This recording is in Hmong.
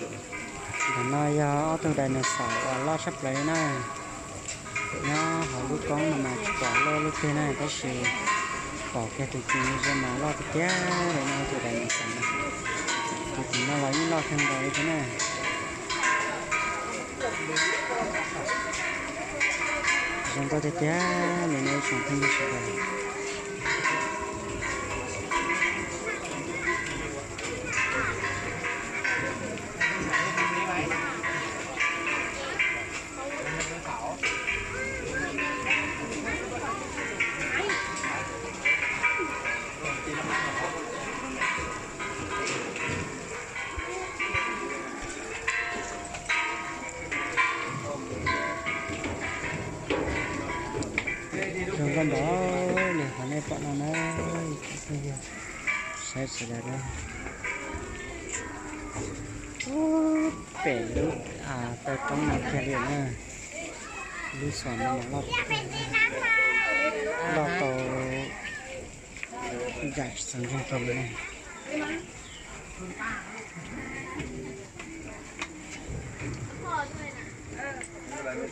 Ntawm no yog ob tug dinosaur uas loj tshaj plaws li na. Nyob hauv lub koob no mas tsis pom loj lub twg na, tab sis pom kiag tus ci mas loj tiag tiag li no, tus dinosaur no. Tus ci no los yeej loj kawg nkaus li thiab na. Zoo nkauj tiag tiag li no ib tsoom phooj ywg sawv daws. Zoo nkauj npaum li qhov nej pom no na, saib sawv daws. Pem lub taw roob no kiag li na, lub xom no mas loj, loj tau yam tsis txaus ntseeg kiag li na.